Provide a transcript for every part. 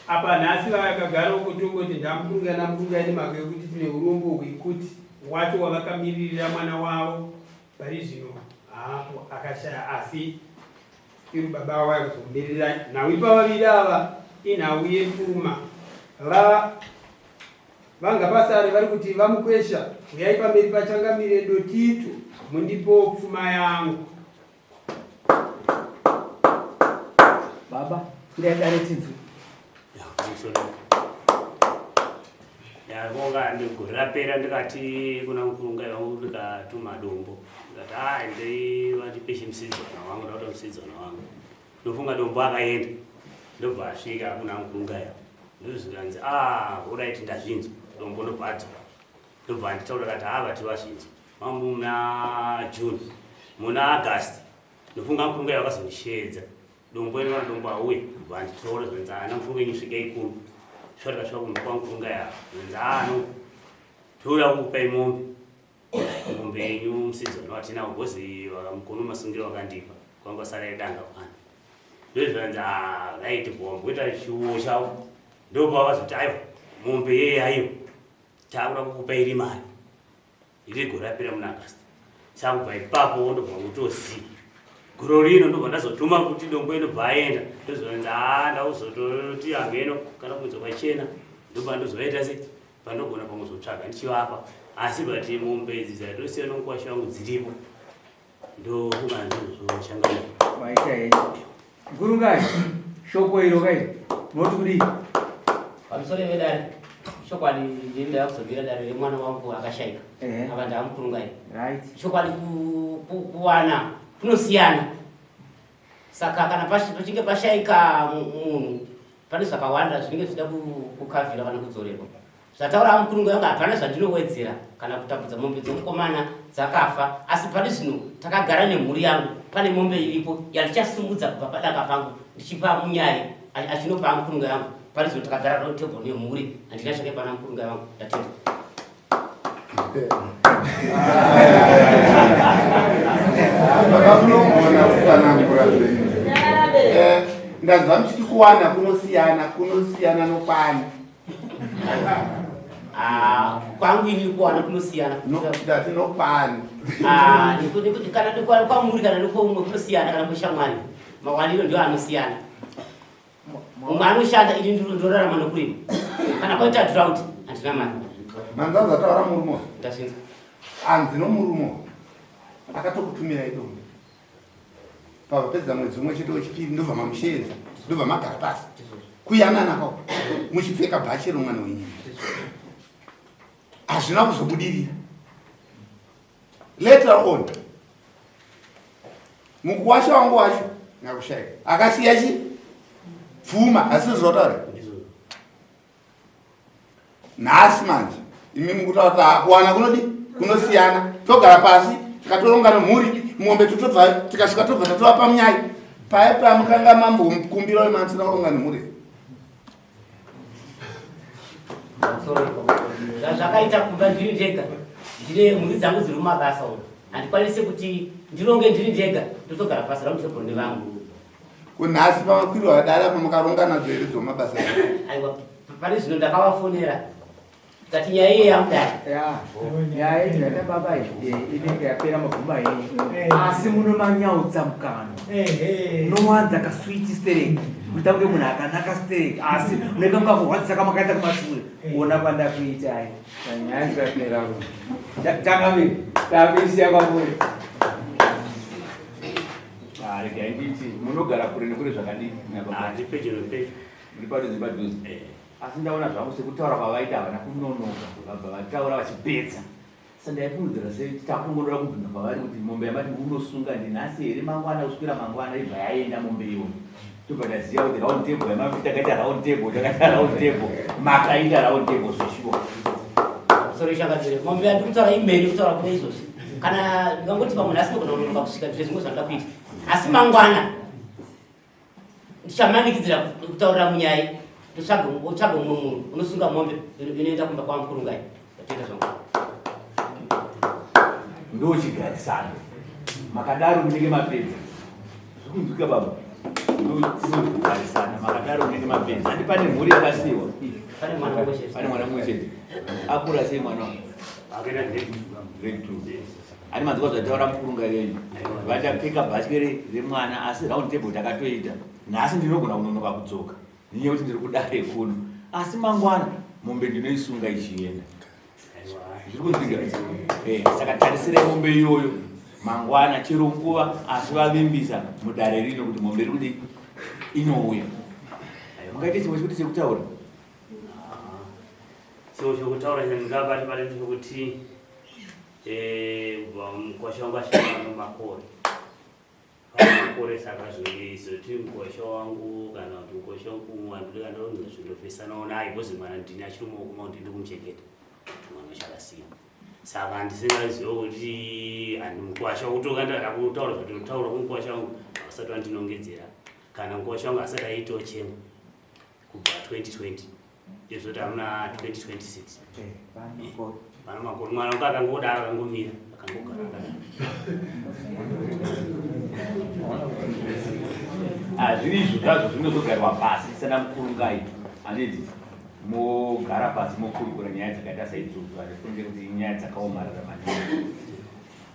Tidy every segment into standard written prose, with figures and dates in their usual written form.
Apa nhasi vakagara uko tongoti ndamukunga namukunga nemhaka yekuti tine urombo hwekuti wacho wavakamiririra mwana wavo pari zvino haapo akashaya asi iri baba avo vaya kuzomirira nhau ipavaviri ava inhau yepfuma va vanga pasare vari kuti vamukwesha uyai pamberi pachangamire dotito mundipowo pfuma yangu Baba, kwirai dare tinzwe. Ndavonga ndigore rapera ndikati kuna mukurunga wangu ndikatuma dombo ndikati ah ndei vandipeshe musidzwana wangu ndakuda musidzwana wangu ndofunga dombo akaenda ndobva asvika kuna mukurunga ya ndozvikanzi ah alright ndazvinzwa dombo ndobva adzoka ndobva anditaura kati haa vati vazvinzwa mambo muna june muna august ndofunga mufunga yakazondisheedza dombo ino kana dombo auye ndobva anditora zvanzi ana mufunga inyu svikei kuno shuwa tikasvika kumba kwamufunga ya zvanzi ano toda kukupai mombe mombe yenyu musidzwana watinawo bhozi vakamukono masungiro vakandipa kwanga sara yedanga kwana ndozvanzi ah, right bombo kuita chiuwo chavo ndopavazoti aiwa mombe yeye aiwa takuda kukupa iri mari iri gore rapera muna August saka kubva ipapo ndobva kutozi goro rino ndobva ndazotuma kuti dombo inobva aenda ndozonzi haa ndauzototi hameno kana kunze kwachena ndobva ndozovaita se pandogona pamwe ndichivapa asi but mombe idzi dzaitosiya nomukwasha wangu dziripo ndofunga ndizvoshangamira Maita henyu. Gurungai, shoko iro kai, munoti kudii? Pamusoro vedare, chokwadi ndini ndava kuzobira dare remwana wangu akashaika. Ava ndaamukurungai. Right. Chokwadi kuwana kunosiyana. Saka kana pachinge pashaika munhu pane zvakawanda zvinenge zvichida kukavhira kana kudzorerwa. Zvataura amukurungu yangu hapana zvandinowedzera kana kutambudza mombe dzomukomana dzakafa asi pane zvino takagara nemhuri yangu pane mombe iripo yandichasumudza kubva padanga pangu ndichipa munyai achinopa amukurungu yangu pane zvino takagara round table nemhuri handina chake pana mukurungu yangu ndatenda. Baba munogona kutsanangura zvenyu. Eh, ndanzwa muchiti kuwana kunosiyana kunosiyana nokwani. Ah, kwangu ini kuwana kunosiyana. Ndati nokwani. Ah, kana kwamuri kana nokwaumwe kunosiyana kana kweshamwari. Mawaniro ndio anosiyana. Mumwe anoshanda ini ndorarama nokurima. Kana kwaita drought handina mari. Manzanza ataura murume. Ndazvinzwa. Anzi nomurume akatokutumira idombo. Pavapedza mwedzi umwe chete wechipiri ndobva mamusheedza ndobva magara pasi kuyanana kwako muchipfeka bhachi romwana wenyu. Hazvina kuzobudirira. Later on mukuwasha wangu wacho nyakushaika akasiya chi pfuma asi zvotaura nhasi manje imi mukutaura kuti ah, kuwana kunodi kunosiyana togara pasi tikatoronga nomhuri mombe totobva tikasvika tobva tatova pamunyai paye pamukanga mambokumbira wemamusina kuronga nemhuri Zvazvakaita kumba ndiri ndega ndine mhuri dzangu dziri mumabasa umu handikwanise kuti ndironge ndiri ndega ndotogara pasi round table nevamwe. Kunhasi pamakwiro adara pamukaronga nadzo here dzomabasa? Aiwa pane zvino ndakavafonera ndikati nyaya iye yamudai. Ya, nyaya yedu yaita baba iyi inenge yapera mabvuma yenyu asi munomanyautsa mukanwa munowanza kaswiti stereki kuita kunge munhu akanaka stereki asi munenge mukakurwadzisa kamakaita kumashure kuona kwandakuitai nyaya yapera changamire takuisiya kwamuri. Ah, regai nditi munogara kure nekure zvakadii? Ah, ndi pedyo nepedyo. Muri padhuze padhuze. Eh. Asi ndaona zvangu sekutaura kwavaita havana kunonoka vabva vataura vachipedza. Saka ndaifungidzira sei takungoda kubvunza kwavari kuti mombe yamati munosunga ndinhasi here mangwana kusvikira mangwana ibva yaenda mombe iyoyo. Tobva taziva kuti round table yamati takaita round table takaita round table makaita round table zveshuwa. Sorry shakadzire. Mombe yandiri kutaura imheni kutaura kune izvozvi. Kana ndingangoti pamwe nhasi ndogona kunonoka kusvika ndine zvimwe zvandida kuita. Asi mangwana ndichamanikidzira kutaurira munyai ndotsvaga wotsvaga mumwe munhu unosunga mombe inoenda kumba kwamukurungai. Ndatenda zvangu. Ndochigarisano. Makadaro munenge mapedza. Zvikunzwika baba. Ndochigarisana. Makadaro munenge mapedza. Handi pane mhuri yakasiiwa. Pane mwana mumwe chete. Pane mwana mumwe chete. Akura sei mwana? Akaenda grade Grade 2. Ani manzwa zvataura mukurunga venyu. Vachapfeka bhatye remwana asi round table takatoita. Nhasi ndinogona kunonoka kudzoka. Nenyaya yekuti ndiri kudare kuno. Asi mangwana mombe ndinoisunga ichienda. Zviri kunzwika? Eh, saka tarisirai mombe iyoyo mangwana chero nguva asi vavimbisa mudare rino kuti mombe iri kudi inouya. Mungaite chimwe chekuti chekutaura? Chimwe chekutaura chandingabati bati ndechekuti eh, kubva mukwasha wangu ashaya makore makore saka zvoti mukwasha wangu kana kuti mukwasha wangu wandodika ndonzi zvindofesanawo naye because mwana ndini achiri mumaoko mangu ndini kumuchengeta mwana uchakasiya saka handisingaziva kuti handi mukwasha kutoka ndada kutaura zvatinotaura kumukwasha wangu asati wandinongedzera kana mukwasha wangu asati aitawo chemo kubva 2020 izvo tamuna 2026 vana makore mwana wangu akangodaro akangomira akangogara akadaro Hazviri izvo zvazvo zvinozogarwa pasi sana mukurungai handiti mogara pasi mokurukura nyaya dzakaita saidzodzo handifunge kuti inyaya dzakaomarara maningi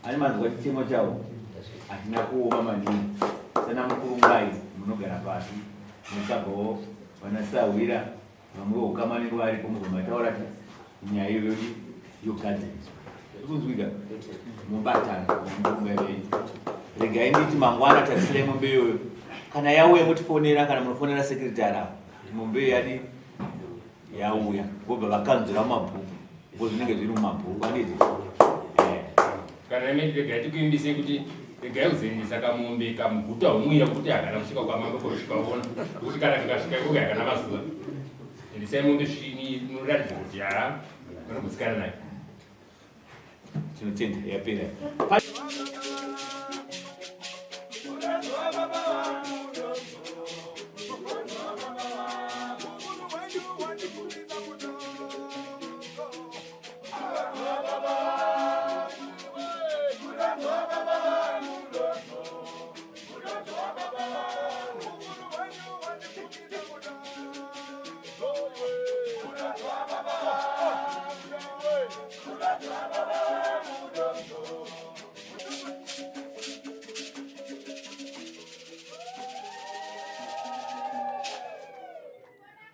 ani manzwa chichemo chavo hazvina kuoma maningi sana mukurungai munogara pasi motsvagawo vanasahwira vamwe veukama vanenge varipo mubva mataura ti nyaya iyoyo yogadziriswa ikunzwika mubatana mukurungai venyu regai nditi mangwana tarisirai mombe iyoyo kana yauya motifonera kana munofonera sekretary avo mombe iyo yadi yauya vobva vakanzura mumabhuku ngo zvinenge zviri mumabhuku anditi eh. Kana imi regai tikuimbise kuti regai kuzoendesa kamombe kamuguta humwira kuti hakana kusvika kwamambo kosvika ona kuti kana kakasvika ikoko hakana mazuva endesai mombe svini inoratidza kuti haa vanogutsikana nayo Tinotenda yapera.